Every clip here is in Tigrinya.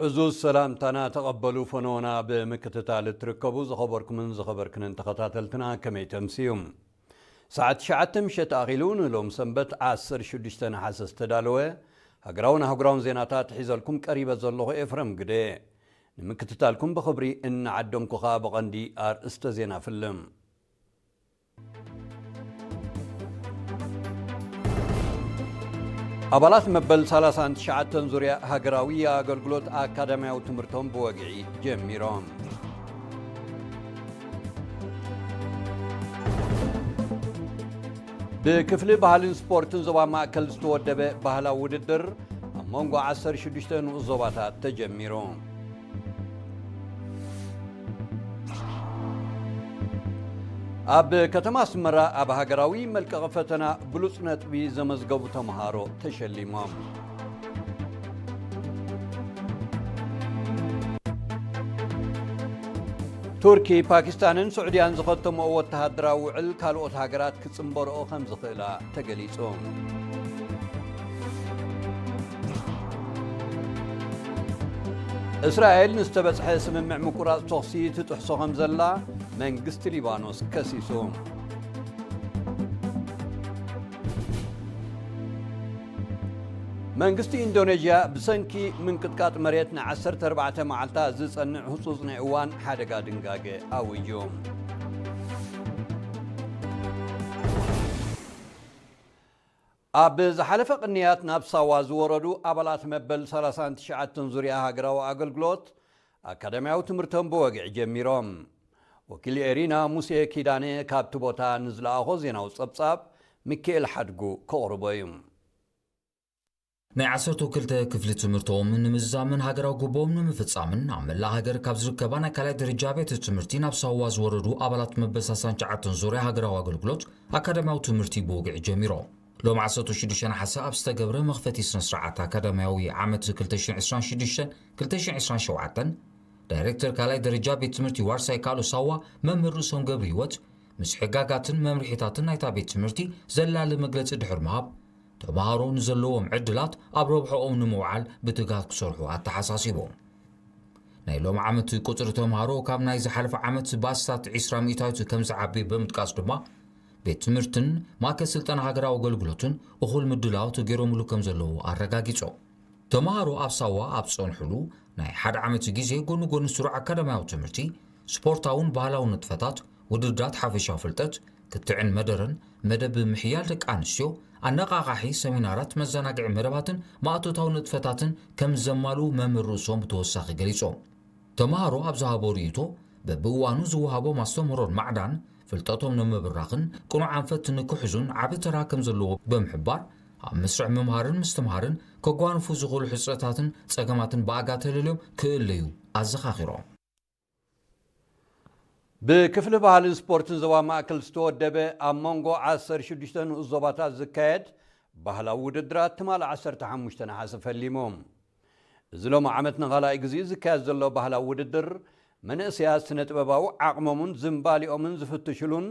እዙ ሰላምታና ተቐበሉ። ፈነወና ብምክትታል እትርከቡ ዝኸበርኩምን ዝኸበርክንን ተኸታተልትና ከመይ ተምስዩም? ሰዓት ትሽዓተ ምሸት ኣኺሉ ንሎም ሰንበት ዓሰርተ ሽዱሽተ ነሓሰ ዝተዳለወ ሃገራውን ኣህጉራውን ዜናታት ሒዘልኩም ቀሪበ ዘለኹ ኤፍረም ግደ። ንምክትታልኩም ብኽብሪ እናዓደምኩኻ ብቐንዲ ኣርእስተ ዜና ፍልም። ኣባላት መበል ሰላሳን ትሽዓተን ዙርያ ሃገራዊ ኣገልግሎት ኣካዳሚያዊ ትምህርቶም ብወግዒ ጀሚሮም። ብክፍሊ ባህልን ስፖርትን ዞባ ማእከል ዝተወደበ ባህላዊ ውድድር ኣብ መንጎ ዓሰርተ ሽዱሽተ ንኡስ ዞባታት ተጀሚሩ። ኣብ ከተማ ኣስመራ ኣብ ሃገራዊ መልቀቒ ፈተና ብሉጽ ነጥቢ ዘመዝገቡ ተምሃሮ ተሸሊሞም። ቱርኪ፣ ፓኪስታንን ስዑድያን ዝኸተምኦ ወተሃደራዊ ውዕል ካልኦት ሃገራት ክጽንበርኦ ከም ዝኽእላ ተገሊጹ። እስራኤል ንዝተበጽሐ ስምምዕ ምቁራጽ ተኹሲ ትጥሕሶ ከም ዘላ መንግስቲ ሊባኖስ ከሲሱ። መንግስቲ ኢንዶኔዥያ ብሰንኪ ምንቅጥቃጥ መሬት ንዓሰርተ ኣርባዕተ መዓልታት ዝጸንዕ ህጹጽ ናይ እዋን ሓደጋ ድንጋገ ኣዊጁ። ኣብ ዝሓለፈ ቅንያት ናብ ሳዋ ዝወረዱ ኣባላት መበል ሰላሳን ትሽዓተን ዙርያ ሃገራዊ ኣገልግሎት ኣካዳሚያዊ ትምህርቶም ብወግዒ ጀሚሮም። ወኪል ኤሪና ሙሴ ኪዳነ ካብቲ ቦታ ንዝለኣኾ ዜናዊ ጸብጻብ ሚካኤል ሓድጉ ከቕርቦ እዩ። ናይ ዓሰርተ ክልተ ክፍሊ ትምህርቶም ንምዝዛምን ሃገራዊ ግቦም ንምፍጻምን ኣብ መላእ ሃገር ካብ ዝርከባ ናይ ካልኣይ ደረጃ ቤት ትምህርቲ ናብ ሳዋ ዝወረዱ ኣባላት መበል ሰላሳን ትሽዓተን ዙርያ ሃገራዊ ኣገልግሎት ኣካዳሚያዊ ትምህርቲ ብወግዒ ጀሚሮም። ሎም ዓሰርተ ሽዱሽተ ነሓሰ ኣብ ዝተገብረ መኽፈቲ ስነ ስርዓት ኣካዳሚያዊ ዓመት ክልተ ሽሕን ዕስራን ሽዱሽተን ክልተ ሽሕን ዕስራን ሸውዓተን ዳይሬክተር ካልኣይ ደረጃ ቤት ትምህርቲ ዋርሳይ ካሎ ሳዋ መምህር ርእሶም ገብረ ህይወት ምስ ሕጋጋትን መምርሒታትን ናይታ ቤት ትምህርቲ ዘላሊ መግለጺ ድሕሪ ምሃብ፣ ተምሃሮ ንዘለዎም ዕድላት ኣብ ረብሖኦም ንምውዓል ብትግሃት ክሰርሑ ኣተሓሳሲቦም። ናይ ሎም ዓመት ቁጽሪ ተምሃሮ ካብ ናይ ዝሓለፈ ዓመት ብኣስታት ዕስራ ሚእታዊት ከም ዝዓቢ ብምጥቃስ ድማ፣ ቤት ትምህርትን ማእከል ስልጠና ሃገራዊ ኣገልግሎትን እኹል ምድላዋት ገይሮምሉ ከም ዘለዉ ኣረጋጊጾም። ተምሃሮ ኣብ ሳዋ ኣብ ዝጸንሕሉ ናይ ሓደ ዓመት ግዜ፣ ጎኒ ጎኒ ስሩዕ ኣካዳሚያዊ ትምህርቲ፣ ስፖርታውን ባህላውን ንጥፈታት፣ ውድድራት ሓፈሻዊ ፍልጠት፣ ክትዕን መደረን፣ መደብ ምሕያል ደቂ ኣንስትዮ፣ ኣነቓቓሒ ሰሚናራት፣ መዘናግዒ መደባትን ማእቶታዊ ንጥፈታትን ከም ዘማልኡ መምህር ርእሶም ብተወሳኺ ገሊጾም። ተምሃሮ ኣብ ዝሃቦ ርእይቶ፣ በብእዋኑ ዝወሃቦም ኣስተምህሮን ማዕዳን ፍልጠቶም ንምብራኽን ቅኑዕ ኣንፈት ንክሕዙን ዓቢ ተራ ከም ዘለዎ ብምሕባር፣ ኣብ መስርሕ ምምሃርን ምስትምሃርን ከጓንፉ ዝኽእሉ ሕጽረታትን ጸገማትን ብኣጋ ተለልዮም ክእለዩ ኣዘኻኺሮም። ብክፍሊ ባህልን ስፖርትን ዞባ ማእከል ዝተወደበ ኣብ መንጎ ዓሰርተ ሽዱሽተ ንኡስ ዞባታት ዝካየድ ባህላዊ ውድድራት ትማሊ ዓሰርተ ሓሙሽተ ነሓሰ ፈሊሙ። እዚ ሎም ዓመት ንኻልኣይ ግዜ ዝካየድ ዘሎ ባህላዊ ውድድር፣ መንእሰያት ስነ ጥበባዊ ዓቕሞምን ዝንባሊኦምን ዝፍትሽሉን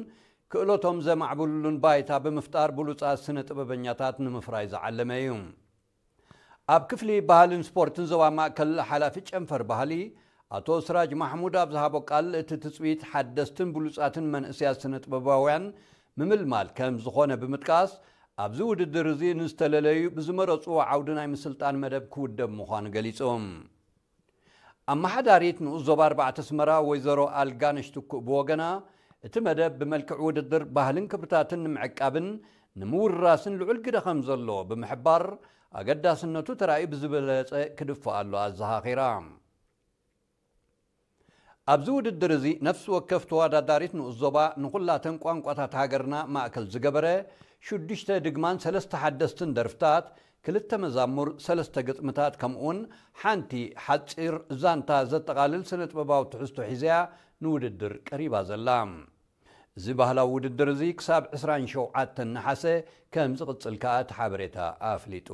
ክእለቶም ዘማዕብሉሉን ባይታ ብምፍጣር ብሉጻት ስነ ጥበበኛታት ንምፍራይ ዝዓለመ እዩ። ኣብ ክፍሊ ባህልን ስፖርትን ዞባ ማእከል ሓላፊ ጨንፈር ባህሊ ኣቶ ስራጅ ማሕሙድ ኣብ ዝሃቦ ቃል፣ እቲ ትጽቢት ሓደስትን ብሉጻትን መንእሰያት ስነ ጥበባውያን ምምልማል ከም ዝኾነ ብምጥቃስ፣ ኣብዚ ውድድር እዚ ንዝተለለዩ ብዝመረጽዎ ዓውዲ ናይ ምስልጣን መደብ ክውደብ ምዃኑ ገሊጹ። ኣመሓዳሪት ንኡስ ዞባ ኣርባዕተ ኣስመራ ወይዘሮ ኣልጋነሽ ትኩእ ብወገና፣ እቲ መደብ ብመልክዕ ውድድር ባህልን ክብርታትን ንምዕቃብን ንምውርራስን ልዑል ግደ ከም ዘለዎ ብምሕባር፣ ኣገዳስነቱ ተራእዩ ብዝበለጸ ክድፍኣሉ ኣዘኻኺራ። ኣብዚ ውድድር እዚ ነፍሲ ወከፍ ተወዳዳሪት ንኡስ ዞባ ንኹላተን ቋንቋታት ሃገርና ማእከል ዝገበረ ሽዱሽተ ድግማን ሰለስተ ሓደስትን ደርፍታት፣ ክልተ መዛሙር፣ ሰለስተ ግጥምታት፣ ከምኡውን ሓንቲ ሓጺር ዛንታ ዘጠቓልል ስነ ጥበባዊ ትሕዝቶ ሒዘያ ንውድድር ቀሪባ ዘላ። እዚ ባህላዊ ውድድር እዚ ክሳብ ዕስራን ሸውዓተን ነሓሰ ከም ዝቕጽል ከኣ እቲ ሓበሬታ ኣፍሊጡ።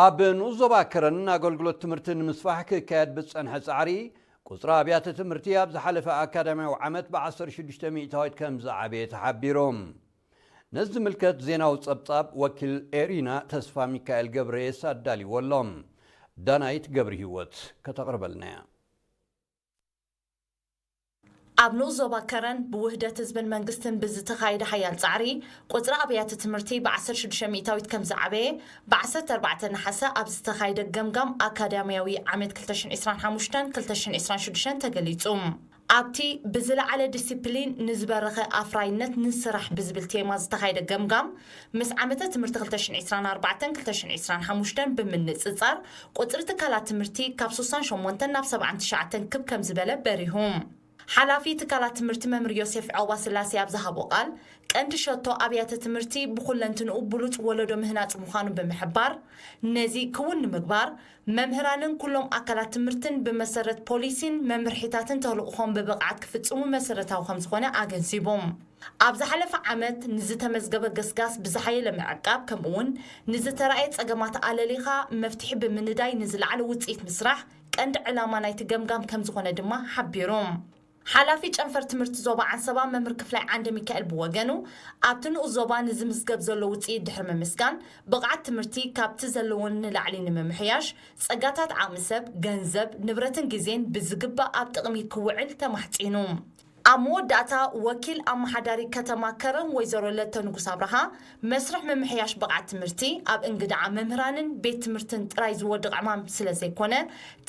ኣብ ንኡስ ዞባ ከረን ኣገልግሎት ትምህርቲ ንምስፋሕ ክካየድ ብዝጸንሐ ጻዕሪ፣ ቁጽሪ ኣብያተ ትምህርቲ ኣብ ዝሓለፈ ኣካዳሚያዊ ዓመት ብ ዓሰርተ ሽዱሽተ ሚእታዊት ከም ዝዓበየ ተሓቢሩ። ነዚ ዝምልከት ዜናዊ ጸብጻብ ወኪል ኤሪና ተስፋ ሚካኤል ገብረየስ ኣዳልዎ ኣሎ። ዳናይት ገብረ ህይወት ከተቕርበልና እያ። ኣብ ንኡስ ዞባ ከረን ብውህደት ህዝብን መንግስትን ብዝተኻየደ ሓያል ጻዕሪ፣ ቁጽሪ ኣብያተ ትምህርቲ ብ16 ሚእታዊት ከም ዝዓበየ፣ ብ14 ነሓሰ ኣብ ዝተኻየደ ገምጋም ኣካዳሚያዊ ዓመት ክልተ ሽሕን ዕስራን ሓሙሽተን ክልተ ሽሕን ዕስራን ሽዱሽተን ተገሊጹ። ኣብቲ ብዝለዓለ ዲሲፕሊን ንዝበረኸ ኣፍራይነት ንስራሕ ብዝብል ቴማ ዝተኻየደ ገምጋም፣ ምስ ዓመተ ትምህርቲ ክልተ ሽሕን ዕስራን ኣርባዕተን ክልተ ሽሕን ዕስራን ሓሙሽተን ብምንጽጻር፣ ቁጽሪ ትካላት ትምህርቲ ካብ ስሳን ሸሞንተን ናብ ሰብዓን ትሽዓተን ክብ ከም ዝበለ በሪሁ። ሓላፊ ትካላት ትምህርቲ መምህር ዮሴፍ ዖባ ስላሴ ኣብ ዝሃቦ ቃል፣ ቀንዲ ሸቶ ኣብያተ ትምህርቲ ብኹለንትንኡ ብሉጽ ወለዶ ምህናጽ ምዃኑ ብምሕባር፣ ነዚ ክውን ንምግባር፣ መምህራንን ኩሎም ኣካላት ትምህርትን ብመሰረት ፖሊሲን መምርሒታትን ተልእኾም ብብቕዓት ክፍጽሙ መሰረታዊ ከም ዝኾነ ኣገንዚቦም። ኣብ ዝሓለፈ ዓመት ንዝተመዝገበ ገስጋስ ብዝሓየለ ምዕቃብ፣ ከምኡውን ንዝተራእየ ጸገማት ኣለሊኻ መፍትሒ ብምንዳይ ንዝለዓለ ውጽኢት ምስራሕ ቀንዲ ዕላማ ናይቲ ገምጋም ከም ዝኾነ ድማ ሓቢሮም። ሓላፊ ጨንፈር ትምህርቲ ዞባ ዓንሰባ መምህር ክፍላይ ዓንደ ሚካኤል ብወገኑ፣ ኣብቲ ንኡስ ዞባ ንዝምዝገብ ዘሎ ውጽኢት ድሕሪ ምምስጋን፣ ብቕዓት ትምህርቲ ካብቲ ዘለዎን ንላዕሊ ንምምሕያሽ፣ ጸጋታት ዓቕሚ ሰብ፣ ገንዘብ፣ ንብረትን ግዜን ብዝግባእ ኣብ ጥቕሚ ክውዕል ተማሕጺኑ። ኣብ መወዳእታ፣ ወኪል ኣመሓዳሪ ከተማ ከረን ወይዘሮ ለተ ንጉስ ኣብርሃ፣ መስርሕ ምምሕያሽ ብቕዓት ትምህርቲ ኣብ እንግድዓ መምህራንን ቤት ትምህርትን ጥራይ ዝወድቕ ዕማም ስለ ዘይኮነ፣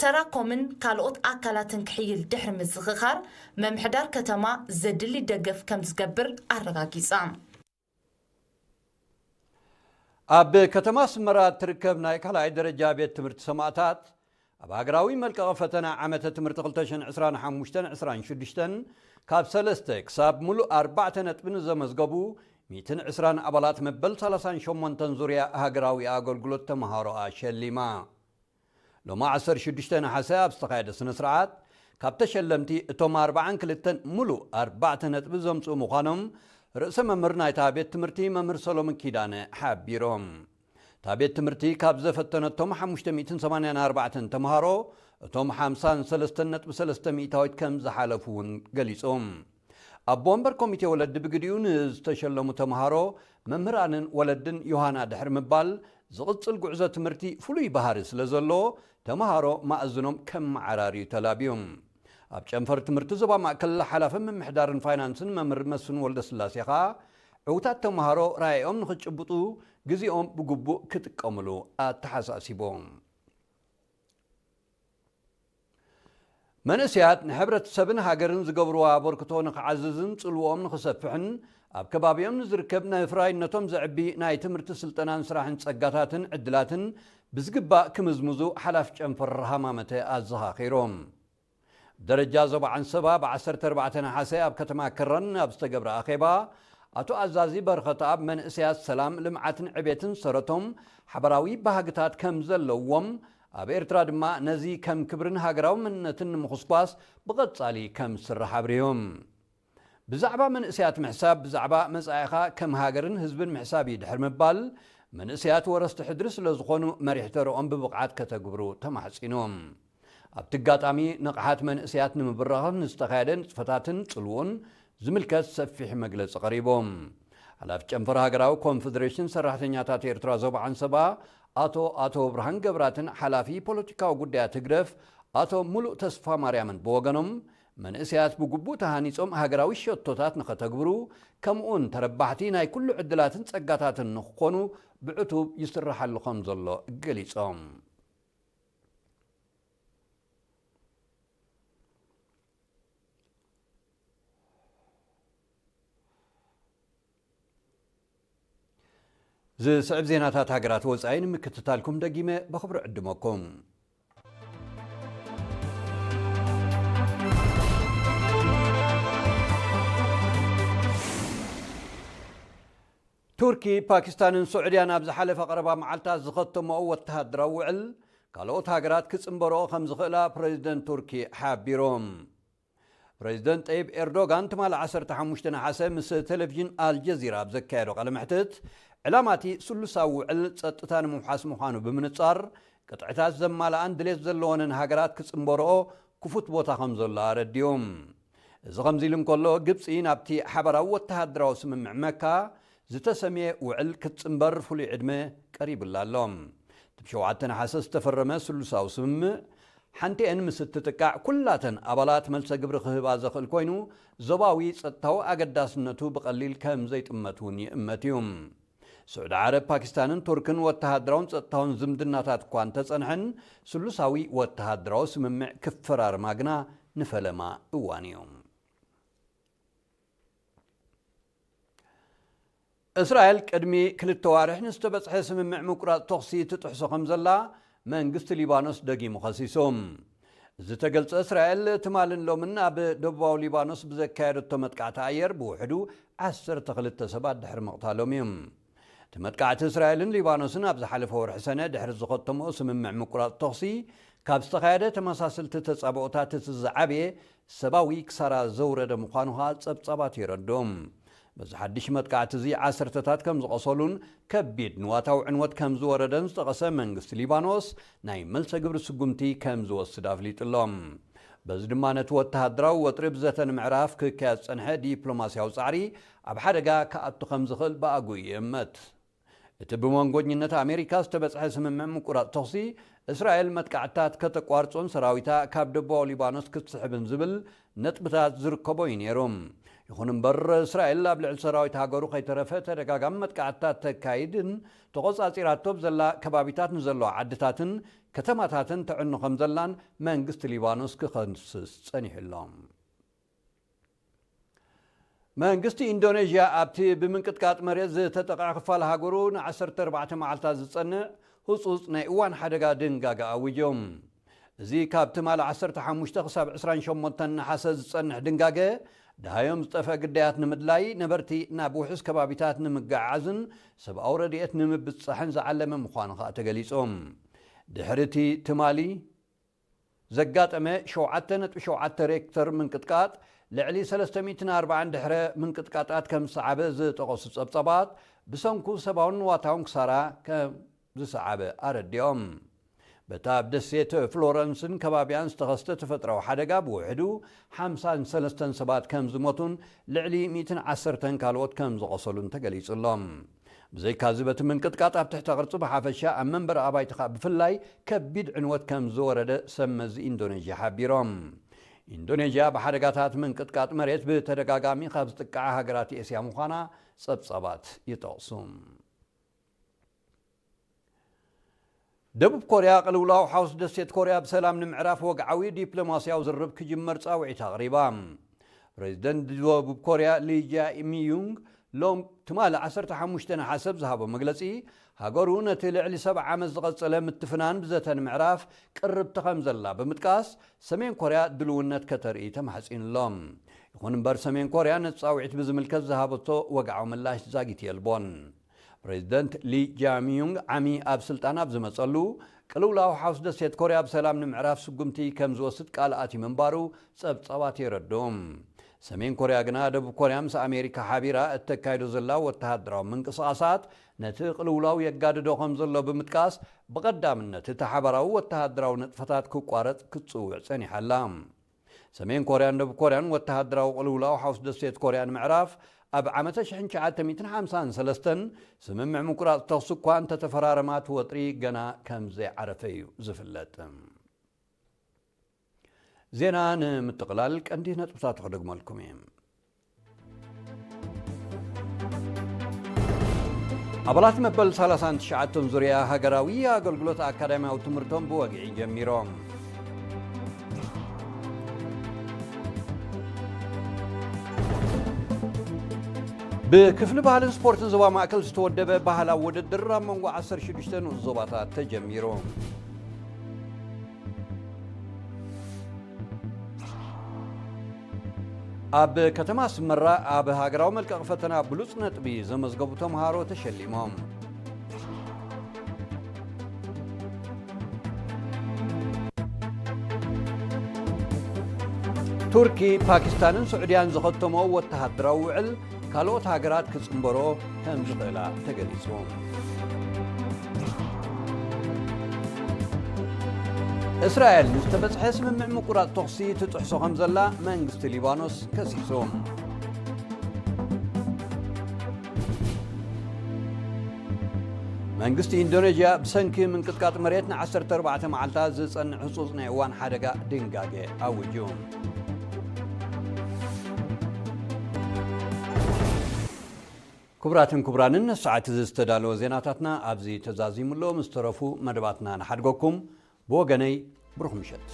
ተራኮምን ካልኦት ኣካላትን ክሕይል ድሕሪ ምዝኽኻር፣ ምምሕዳር ከተማ ዘድሊ ደገፍ ከም ዝገብር ኣረጋጊጻ። ኣብ ከተማ ኣስመራ እትርከብ ናይ ካልኣይ ደረጃ ቤት ትምህርቲ ሰማእታት፣ ኣብ ሃገራዊ መልቀቒ ፈተና ዓመተ ትምህርቲ ክልተ ሽሕን ዕስራን ሓሙሽተን ዕስራን ሽዱሽተን ካብ ሰለስተ ክሳብ ምሉእ ኣርባዕተ ነጥቢ ንዘመዝገቡ ሚእትን ዕስራን ኣባላት መበል ሰላሳን ሸሞንተን ዙርያ ሃገራዊ ኣገልግሎት ተመሃሮኣ ሸሊማ። ሎሚ ዓሰርተ ሽዱሽተ ነሓሰ ኣብ ዝተኻየደ ስነ ስርዓት፣ ካብ ተሸለምቲ እቶም ኣርባዓን ክልተን ምሉእ ኣርባዕተ ነጥቢ ዘምጽኡ ምዃኖም ርእሰ መምህር ናይታ ቤት ትምህርቲ መምህር ሰሎሞን ኪዳነ ሓቢሮም። እታ ቤት ትምህርቲ ካብ ዘፈተነቶም ሓሙሽተ ሚእትን ሰማንያን ኣርባዕተን ተምሃሮ፣ እቶም ሓምሳን ሰለስተን ነጥቢ ሰለስተ ሚእታዊት ከም ዝሓለፉ እውን ገሊጾም። ኣቦ ወንበር ኮሚቴ ወለዲ ብግዲኡ ንዝተሸለሙ ተምሃሮ፣ መምህራንን ወለድን ዮሃና ድሕሪ ምባል፣ ዝቕጽል ጉዕዞ ትምህርቲ ፍሉይ ባህሪ ስለ ዘለዎ፣ ተምሃሮ ማእዝኖም ከመዓራርዩ ተላብዮም። ኣብ ጨንፈር ትምህርቲ ዞባ ማእከል ሓላፊ ምምሕዳርን ፋይናንስን መምህር መስፍን ወልደስላሴ ኸኣ፣ ዕዉታት ተምሃሮ ራእዮም ንኽጭብጡ ግዜኦም ብግቡእ ክጥቀምሉ ኣተሓሳሲቦም። መንእሰያት ንሕብረተሰብን ሃገርን ዝገብርዎ ኣበርክቶ ንኽዓዝዝን ጽልውኦም ንኽሰፍሕን ኣብ ከባቢኦም ንዝርከብ ናይ ፍራይነቶም ዘዕቢ ናይ ትምህርቲ ስልጠናን ስራሕን ጸጋታትን ዕድላትን ብዝግባእ ክምዝምዙ ሓላፊ ጨንፈር ሃማመተ ኣዘኻኺሮም። ደረጃ ዞባ ዓንሰባ ብ ዓሰርተ ኣርባዕተ ነሓሰ ኣብ ከተማ ከረን ኣብ ዝተገብረ ኣኼባ፣ ኣቶ ኣዛዚ በረኸተኣብ መንእሰያት ሰላም፣ ልምዓትን ዕቤትን ሰረቶም ሓባራዊ ባህግታት ከም ዘለዎም፣ ኣብ ኤርትራ ድማ ነዚ ከም ክብርን ሃገራዊ መንነትን ንምኹስኳስ ብቐጻሊ ከም ዝስራሕ ኣብሪሆም። ብዛዕባ መንእሰያት ምሕሳብ፣ ብዛዕባ መጻኢኻ ከም ሃገርን ህዝብን ምሕሳብ እዩ ድሕሪ ምባል፣ መንእሰያት ወረስቲ ሕድሪ ስለ ዝኾኑ መሪሕ ተረኦም ብብቕዓት ከተግብሩ ተማሕጺኖም። ኣብቲ ኣጋጣሚ ንቕሓት መንእሰያት ንምብራኽን ዝተኻየደ ንጥፈታትን ጽልውኡን ዝምልከት ሰፊሕ መግለጺ ቀሪቦም። ሓላፊ ጨንፈር ሃገራዊ ኮንፈደሬሽን ሰራሕተኛታት ኤርትራ ዞባ ዓንሰባ ኣቶ ኣቶ ብርሃን ገብራትን ሓላፊ ፖለቲካዊ ጉዳያት ህግደፍ ኣቶ ሙሉእ ተስፋ ማርያምን ብወገኖም፣ መንእሰያት ብግቡእ ተሃኒጾም ሃገራዊ ሸቶታት ንኸተግብሩ፣ ከምኡውን ተረባሕቲ ናይ ኩሉ ዕድላትን ጸጋታትን ንኽኾኑ ብዕቱብ ይስርሓሉ ከም ዘሎ ገሊጾም። ዝስዕብ ዜናታት ሃገራት ወጻኢ ንምክትታልኩም ደጊመ ብኽብሪ ዕድመኩም። ቱርኪ፣ ፓኪስታንን ስዑድያን ኣብ ዝሓለፈ ቀረባ መዓልታት ዝኸተመኦ ወተሃደራዊ ውዕል፣ ካልኦት ሃገራት ክጽንበርኦ ከም ዝኽእላ ፕረዚደንት ቱርኪ ሓቢሮም። ፕረዚደንት ጠይብ ኤርዶጋን ትማሊ ዓሰርተ ሓሙሽተ ነሓሰ ምስ ቴሌቪዥን ኣልጀዚራ ኣብ ዘካየዶ ቃለ መሕትት፣ ዕላማ እቲ ስሉሳዊ ውዕል ጸጥታ ንምውሓስ ምዃኑ ብምንጻር፣ ቅጥዕታት ዘማልኣን ድሌት ዘለወንን ሃገራት ክጽንበርኦ ክፉት ቦታ ከም ዘሎ ኣረዲኦም። እዚ ከምዚ ኢሉ እንከሎ፣ ግብጺ ናብቲ ሓባራዊ ወተሃደራዊ ስምምዕ መካ ዝተሰምየ ውዕል ክትጽንበር ፍሉይ ዕድመ ቀሪቡላ ኣሎ። እቲ ብ ሸውዓተ ነሓሰ ዝተፈረመ ስሉሳዊ ስምምዕ፣ ሓንቲአን ምስ እትጥቃዕ፣ ኩላተን ኣባላት መልሰ ግብሪ ክህባ ዘኽእል ኮይኑ፣ ዞባዊ ጸጥታዊ ኣገዳስነቱ ብቐሊል ከም ዘይጥመት እውን ይእመት እዩ። ስዑዲ ዓረብ፣ ፓኪስታንን ቱርክን ወተሃደራውን ጸጥታውን ዝምድናታት እኳ እንተጸንሐን፣ ስሉሳዊ ወተሃደራዊ ስምምዕ ክፈራርማ ግና ንፈለማ እዋን እዩ። እስራኤል ቅድሚ ክልተ ዋርሕ ንዝተበጽሐ ስምምዕ ምቁራጽ ተኹሲ ትጥሕሶ ከም ዘላ መንግስቲ ሊባኖስ ደጊሙ ከሲሱ። ዝተገልጸ እስራኤል ትማልን ሎምን ኣብ ደቡባዊ ሊባኖስ ብዘካየደቶ መጥቃዕቲ ኣየር ብውሕዱ ዓሰርተ ክልተ ሰባት ድሕሪ ምቕታሎም እዩ። እቲ መጥቃዕቲ እስራኤልን ሊባኖስን ኣብ ዝሓለፈ ወርሒ ሰነ ድሕሪ ዝኸተምኦ ስምምዕ ምቁራጽ ተኹሲ ካብ ዝተኻየደ ተመሳሰልቲ ተጻብኦታት እቲ ዝዓበየ ሰብኣዊ ክሳራ ዘውረደ ምዃኑ ኸኣ ጸብጻባት የረድኡ። በዚ ሓድሽ መጥቃዕቲ እዚ ዓሰርተታት ከም ዝቐሰሉን ከቢድ ንዋታዊ ዕንወት ከም ዝወረደን ዝጠቐሰ መንግስቲ ሊባኖስ፣ ናይ መልሰ ግብሪ ስጉምቲ ከም ዝወስድ ኣፍሊጡ ኣሎ። በዚ ድማ ነቲ ወተሃደራዊ ወጥሪ ብዘተ ንምዕራፍ ክካየድ ዝጸንሐ ዲፕሎማስያዊ ጻዕሪ ኣብ ሓደጋ ክኣቱ ከም ዝኽእል ብኣግኡ ይእመት። እቲ ብመንጎኝነት ኣሜሪካ ዝተበጽሐ ስምምዕ ምቁራጽ ተኹሲ፣ እስራኤል መጥቃዕትታት ከተቋርጾን ሰራዊታ ካብ ደቡባዊ ሊባኖስ ክትስሕብን ዝብል ነጥብታት ዝርከቦ እዩ ነይሩ። ይኹን እምበር፣ እስራኤል ኣብ ልዕሊ ሰራዊት ሃገሩ ከይተረፈ ተደጋጋሚ መጥቃዕትታት ተካይድን ተቖጻጺራቶ ብዘላ ከባቢታት ንዘለዋ ዓድታትን ከተማታትን ተዕኑ ከም ዘላን መንግስቲ ሊባኖስ ክኸስስ ጸኒሑ ኣሎ። መንግስቲ ኢንዶኔዥያ ኣብቲ ብምንቅጥቃጥ መሬት ዝተጠቕዐ ክፋል ሃገሩ ን ዓሰርተ ኣርባዕተ መዓልታት ዝጸንዕ ህጹጽ ናይ እዋን ሓደጋ ድንጋገ ኣዊጆም። እዚ ካብ ትማሊ ዓሰርተ ሓሙሽተ ክሳብ ዕስራን ሸሞንተን ነሓሰ ዝጸንሕ ድንጋገ፣ ደሃዮም ዝጠፍአ ግዳያት ንምድላይ፣ ነበርቲ ናብ ውሑስ ከባቢታት ንምግዕዓዝን ሰብኣዊ ረድኤት ንምብጻሕን ዝዓለመ ምዃኑ ከኣ ተገሊጹ። ድሕሪ እቲ ትማሊ ዘጋጠመ ሸውዓተ ነጥቢ ሸውዓተ ሬክተር ምንቅጥቃጥ፣ ልዕሊ ሰለስተ ሚእትን ኣርባዓን ድሕረ ምንቅጥቃጣት ከም ዝሰዓበ ዝጠቐሱ ጸብጻባት፣ ብሰንኩ ሰብኣውን ንዋታውን ክሳራ ከም ዝሰዓበ ኣረዲኦም። በታ ኣብ ደሴት ፍሎረንስን ከባቢያን ዝተኸስተ ተፈጥራዊ ሓደጋ ብውሕዱ ሓምሳን ሰለስተን ሰባት ከም ዝሞቱን ልዕሊ ሚእትን ዓሰርተን ካልኦት ከም ዝቖሰሉን ተገሊጹ ኣሎ። ብዘይካዚ፣ በቲ ምንቅጥቃጥ ኣብ ትሕተ ቅርጺ ብሓፈሻ፣ ኣብ መንበሪ ኣባይቲ ከኣ ብፍላይ ከቢድ ዕንወት ከም ዝወረደ ሰብ መዚ ኢንዶኔዥያ ሓቢሮም። ኢንዶኔዥያ ብሓደጋታት ምንቅጥቃጥ መሬት ብተደጋጋሚ ካብ ዝጥቅዓ ሃገራት ኤስያ ምዃና ጸብጻባት ይጠቕሱ። ደቡብ ኮርያ ቅልውላው ሓውስ ደሴት ኮርያ ብሰላም ንምዕራፍ ወግዓዊ ዲፕሎማስያዊ ዝርርብ ክጅመር ጻውዒት ኣቕሪባ። ፕሬዚደንት ደቡብ ኮርያ ሊ ጃ ሚዩንግ ሎም ትማሊ ዓሰርተ ሓሙሽተ ነሓሰ ኣብ ዝሃቦ መግለጺ፣ ሃገሩ ነቲ ልዕሊ ሰብዓ ዓመት ዝቐጸለ ምትፍናን ብዘተ ንምዕራፍ ቅርብቲ ከም ዘላ ብምጥቃስ፣ ሰሜን ኮርያ ድልውነት ከተርኢ ተማሕጺኑ ኣሎ። ይኹን እምበር፣ ሰሜን ኮርያ ነቲ ጻውዒት ብዝምልከት ዝሃበቶ ወግዓዊ ምላሽ ዛጊት የልቦን። ፕሬዚደንት ሊ ጃሚዩንግ ዓሚ ኣብ ስልጣን ኣብ ዝመጸሉ፣ ቅልውላው ሓውስ ደሴት ኮርያ ብሰላም ንምዕራፍ ስጉምቲ ከም ዝወስድ ቃል ኣትዩ ምንባሩ ጸብጻባት የረድኡ። ሰሜን ኮርያ ግና፣ ደቡብ ኮርያ ምስ ኣሜሪካ ሓቢራ እተካይዶ ዘላ ወተሃደራዊ ምንቅስቓሳት ነቲ ቅልውላው የጋድዶ ከም ዘሎ ብምጥቃስ፣ ብቐዳምነት እቲ ሓባራዊ ወተሃደራዊ ንጥፈታት ክቋረጽ ክትጽውዕ ጸኒሓ ኣላ። ሰሜን ኮርያን ደቡብ ኮርያን ወተሃደራዊ ቅልውላው ሓውስ ደሴት ኮርያ ንምዕራፍ ኣብ ዓመተ ሽሕን ትሽዓተ ሚእትን ሓምሳን ሰለስተን ስምምዕ ምቁራጽ ተኹሲ እኳ እንተተፈራረማ፣ እቲ ወጥሪ ገና ከም ዘይዓረፈ እዩ ዝፍለጥ። ዜና ንምጥቕላል ቀንዲ ነጥብታቱ ክደግመልኩም እየ። ኣባላት መበል ሰላሳን ትሽዓተን ዙርያ ሃገራዊ ኣገልግሎት ኣካዳሚያዊ ትምህርቶም ብወግዒ ጀሚሮም። ብክፍሊ ባህልን ስፖርትን ዞባ ማእከል ዝተወደበ ባህላዊ ውድድር ኣብ መንጎ ዓሰርተ ሽዱሽተ ንኡስ ዞባታት ተጀሚሩ። ኣብ ከተማ ኣስመራ ኣብ ሃገራዊ መልቀቒ ፈተና ብሉጽ ነጥቢ ዘመዝገቡ ተምሃሮ ተሸሊሞም። ቱርኪ፣ ፓኪስታንን ስዑድያን ዝኸተምኦ ወተሃደራዊ ውዕል ካልኦት ሃገራት ክጽንበሮ ከም ዝኽእላ ተገሊጹ። እስራኤል ንዝተበጽሐ ስምምዕ ምቁራጽ ተኹሲ ትጥሕሶ ከም ዘላ መንግስቲ ሊባኖስ ከሲሱ። መንግስቲ ኢንዶኔዥያ ብሰንኪ ምንቅጥቃጥ መሬት ን14 መዓልታት ዝጸንዕ ህጹጽ ናይ እዋን ሓደጋ ድንጋጌ ኣውጁ። ክቡራትን ክቡራንን፣ ሰዓት እዚ ዝተዳለወ ዜናታትና ኣብዚ ተዛዚሙ ኣሎ። ምስ ተረፉ መደባትና ንሓድገኩም። ብወገነይ፣ ብሩኽ ምሸት።